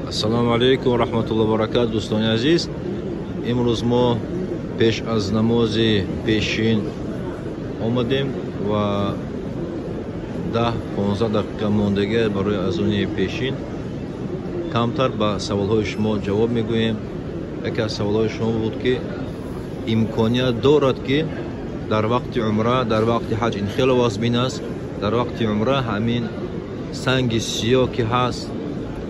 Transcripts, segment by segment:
Ассалому алайкум ва раҳматуллоҳи ва баракатуҳ, дӯстони азиз. Имрӯз мо пеш аз намози пешин омадем ва 10-15 дақиқа мондагӣ барои азони пешин. Камтар ба саволҳои шумо ҷавоб мегӯем. Яке аз саволҳои шумо буд, ки имконият дорад, ки дар вақти умра, дар вақти ҳаҷ ин хеле вазмин аст, дар вақти умра ҳамин санги сиёҳ ки ҳаст,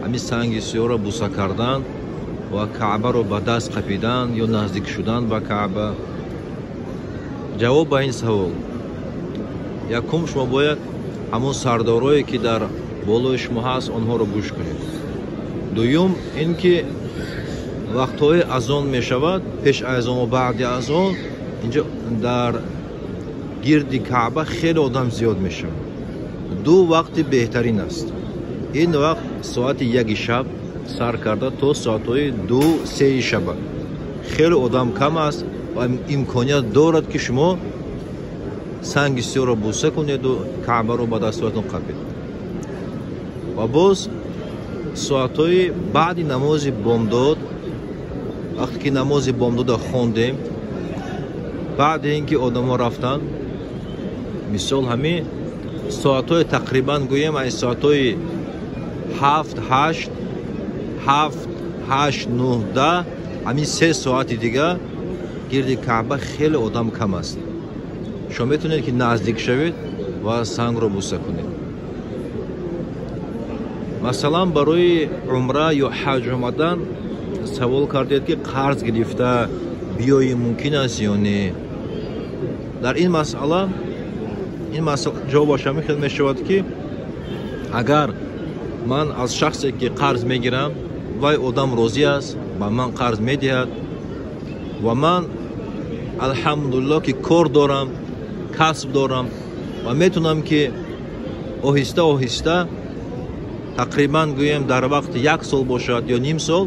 ҳамин санги сиёҳро буса кардан ва Каъбаро ба даст қапидан ё наздик шудан ба Каъба. Ҷавоб ба ин савол: якум, шумо бояд ҳамон сардорое ки дар болои шумо ҳаст, онҳоро гӯш кунед. Дуюм, ин ки вақтҳои азон мешавад, пеш аз азон ва баъди азон инҷо дар гирди Каъба хеле одам зиёд мешавад. Ду вақти беҳтарин аст. Ин вақт соати 1 шаб сар карда то соатҳои 2-3 шаба. Хеле одам кам аст ва имконият дорад, ки шумо санги сиёҳро буса кунеду Каъбаро ба дастҳоятон қапед. Ва боз соатҳои баъди намози бомдод, вақте ки намози бомдода хондем, баъди ин ки одамҳо рафтанд, мисол ҳамин соатҳои тақрибан гӯем аз соатҳои 7, 8, 7, 8, 9, 10, ҳамин 3 соати дига гирди Каъба хеле одам кам аст. Шумо метавонед, ки наздик шавед ва сангро буса кунед. Масалан, барои умра ё ҳаҷ омадан савол кардед, ки қарз гирифта биёӣ мумкин аст ё не. Дар ин масъала, ин масъала ҷавобаш ҳамин хел мешавад, ки агар ман аз шахсе ки қарз мегирам, вай одам розӣ аст, ба ман қарз медиҳад ва ман алҳамдулиллоҳ ки кор дорам, касб дорам ва метавонам, ки оҳиста оҳиста тақрибан гӯем дар вақти 1 сол бошад ё ним сол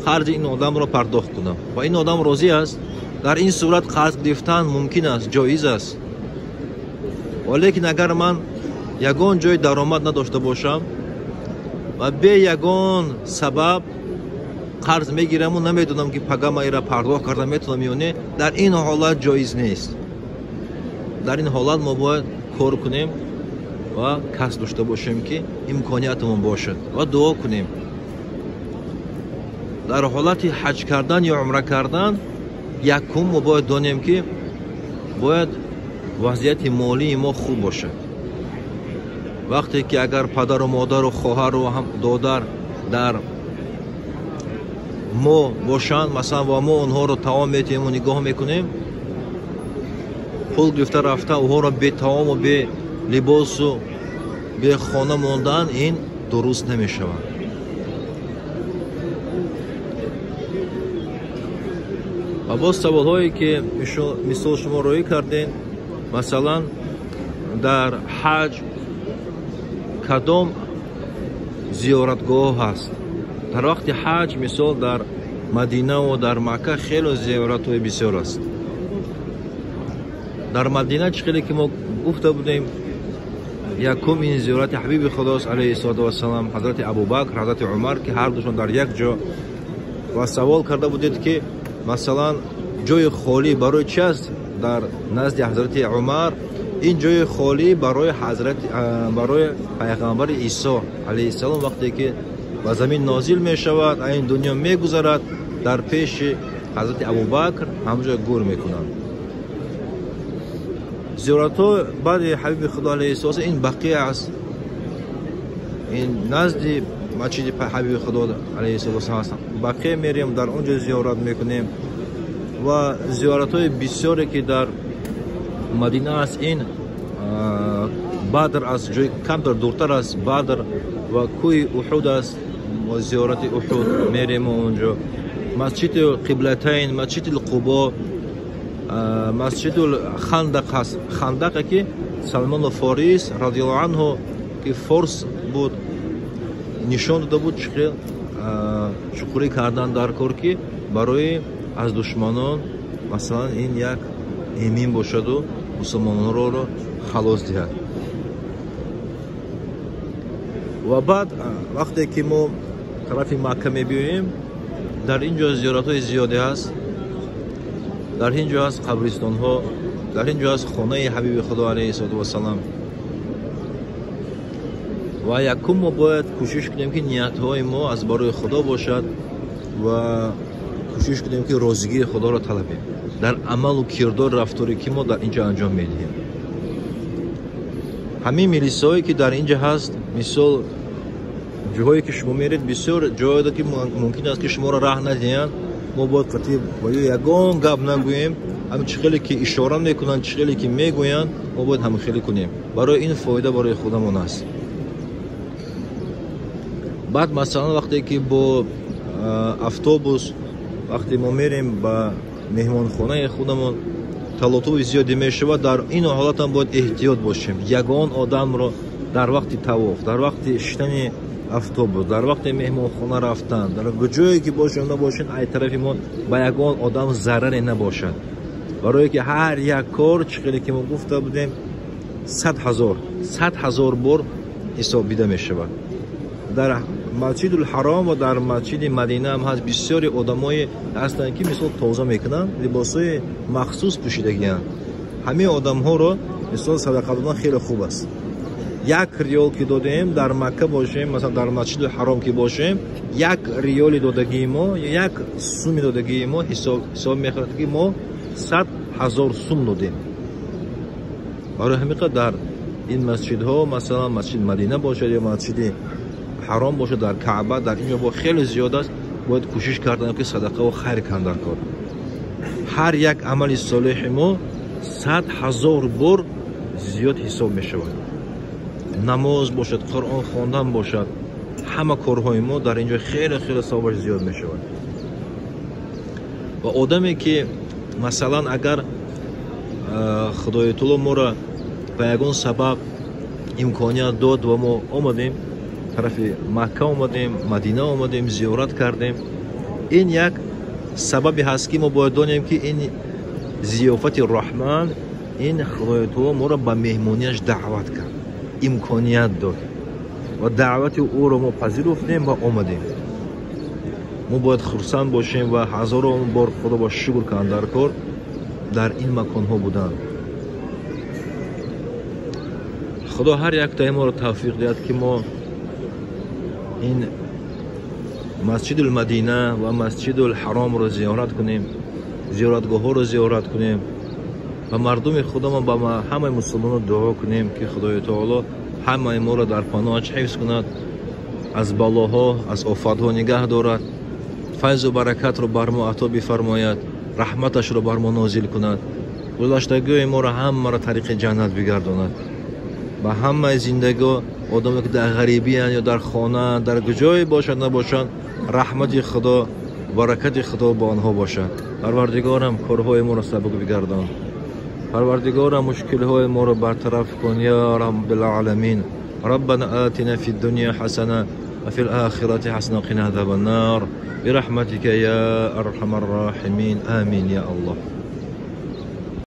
қарзи ин одамро пардохт кунам ва ин одам розӣ аст, дар ин сурат қарз гирифтан мумкин аст, ҷоиз аст. Валекин агар ман ягон ҷои даромад надошта бошам ва бе ягон сабаб қарз мегираму намедонам, ки пага ман инро пардохт карда метавонам ё не, дар ин ҳолат ҷоиз нест. Дар ин ҳолат мо бояд кор кунем ва касб дошта бошем, ки имкониятамон бошад ва дуо кунем. Дар ҳолати ҳаҷ кардан ё умра кардан якум мо бояд донем, ки бояд вазъияти молии мо хуб бошад. Вақте ки агар падару модару хоҳару ҳам додар дар мо бошанд, масалан, ва мо онҳоро таом метиҳему нигоҳ мекунем, пул гирифта рафта онҳоро бе таому бе либосу бе хона мондан ин дуруст намешавад. Ва боз саволҳое ки мисол шумо роӣ кардем, масалан, дар ҳаҷ кадом зиёратгоҳ ҳаст? Дар вақти ҳаҷ мисол дар Мадинаву дар Макка хеле зиёратҳои бисёр аст. Дар Мадина чӣ хеле ки мо гуфта будем, якум ин зиёрати ҳабиби Худост алайҳиссалоту вассалам, ҳазрати Абубакр, ҳазрати Умар, ки ҳар душон дар як ҷо. Ва савол карда будед, ки масалан ҷои холӣ барои чи аст дар назди ҳазрати Умар? Ин ҷои холӣ барои ҳазрати, барои пайғамбари Исо алайҳиссалом, вақте ки ба замин нозил мешавад, ин дунё мегузарад, дар пеши ҳазрати Абубакр ҳамҷо гур мекунанд. Зиёратҳо баъди ҳабиби Худо алайҳиссалом ин Бақия аст, ин назди масҷиди ҳабиби Худо алайҳиссалом аст. Бақия мерем, дар он ҷо зиёрат мекунем ва зиёратҳои бисёре ки дар Мадина аст, ин Бадр аст, ҷои камтар дуртар аст Бадр ва кӯҳи Уҳуд аст, зиёрати Уҳуд мерем онҷо. Масҷиди Қиблатайн, масҷиди Қубо, масҷидул Хандақ ҳаст. Хандақа ки Салмону Форис радиаллоҳу анҳу ки форс буд, нишон дода буд чӣ хел чуқурӣ кардан дар кор, ки барои аз душманон масалан ин як эмин бошаду мусулмононро халос диҳад. Ва баъд вақте ки мо Тарафи Макка мебиёем, дар ин ҷо зиёратҳои зиёде ҳаст, дар ин ҷо ҳаст қабристонҳо, дар ин ҷо ҳаст хонаи ҳабиби Худо алайҳиссалоту вассалам. Ва якум мо бояд кӯшиш кунем, ки ниятҳои мо аз барои Худо бошад ва кӯшиш кунем, ки розигии Худоро талабем дар амалу кирдор, рафторе ки мо дар ин ҷо анҷом медиҳем. Ҳамин милисаҳое ки дар ин ҷо ҳаст, мисол ҷоҳое ки шумо меред, бисёр ҷое ки мумкин аст ки шуморо раҳ надиҳанд, мо бояд қатъи ба ё ягон гап нагӯем. Ҳамин чӣ хеле ки ишора мекунанд, чӣ хеле ки мегӯянд, мо бояд ҳамин хеле кунем. Барои ин фоида барои худамон аст. Баъд масалан вақте ки бо автобус вақте мо мерем ба меҳмонхонаи худамон, талотуби зиёде мешавад. Дар ин ҳолатам бояд эҳтиёт бошем. Ягон одамро дар вақти тавоф, дар вақти шиштани автобус, дар вақти меҳмонхона рафтан, дар ҷое ки бошем набошем, ай тарафи мо ба ягон одам зараре набошад. Барое ки ҳар як кор, чӣ хеле ки мо гуфта будем, 100,000 бор ҳисобида мешавад. Дар Масҷидул-Ҳаром ва дар Масҷиди Мадина ҳам ҳаст бисёри одамое ҳастанд, ки мисол тоза мекунанд, либосҳои махсус пӯшидагианд. Ҳамин одамҳоро мисол садақа додан хеле хуб аст. 1 риёл ки додем, дар Макка бошем, масалан дар Масҷидул-Ҳаром ки бошем, 1 риёли додагии мо, 1 суми додагии мо ҳисоб мехӯрад, ки мо 100,000 сум додем. Барои ҳамин қадр дар ин масҷидҳо, масалан Масҷиди Мадина бошад ё Масҷиди Ҳаром бошад, дар Каъба, дар ин ҷо бо хеле зиёд аст, бояд кӯшиш кардан, ки садақаву хайр кунанд дар кор. Ҳар як амали солеҳи мо 100,000 бор зиёд ҳисоб мешавад. Намоз бошад, Қуръон хондан бошад, ҳама корҳои мо дар ин ҷо хеле хеле савобаш зиёд мешавад. Ва одаме ки масалан агар Худои таоло моро ба ягон сабаб имконият дод ва мо омадем тарафи Макка, омадем Мадина, омадем зиёрат кардем, ин як сабабе ҳаст, ки мо бояд донем, ки ин зиёфати Раҳман, ин Худои таоло моро ба меҳмонияш даъват кард, имконият дод ва даъвати ӯро мо пазируфтем ва омадем. Мо бояд хурсанд бошем ва ҳазорон бор Худо ба шукр кунанд дар кор дар ин маконҳо будан. Худо ҳар яктаи моро тавфиқ диҳад, ки мо ин Масҷидул-Мадина ва Масҷидул-Ҳаромро зиёрат кунем, зиёратгоҳҳоро зиёрат кунем ва мардуми худамон ба ҳамаи мусулмонон дуо кунем, ки Худои таоло ҳамаи моро дар паноҳаш ҳифз кунад, аз балоҳо, аз офатҳо нигаҳ дорад, файзу баракатро бар мо ато бифармояд, раҳматашро бар мо нозил кунад, гузаштагиҳои моро ҳамаро тариқи ҷаннат бигардонад. Ба ҳамаи зиндагиҳо одаме ки дар ғарибиянд ё дар хона, дар куҷое бошад набошанд, раҳмати Худо, баракати Худо ба онҳо бошад. Парвардигорам, корҳои моро сабук бигардон. Парвардигорам, мушкилҳои моро бартараф кун. Я Раббил-Аламин. Раббана атина фид дунья ҳасана ва фил охирати ҳасана ва қина азабан нар. Бирахматика я арҳамар роҳимин. Амин я Аллоҳ.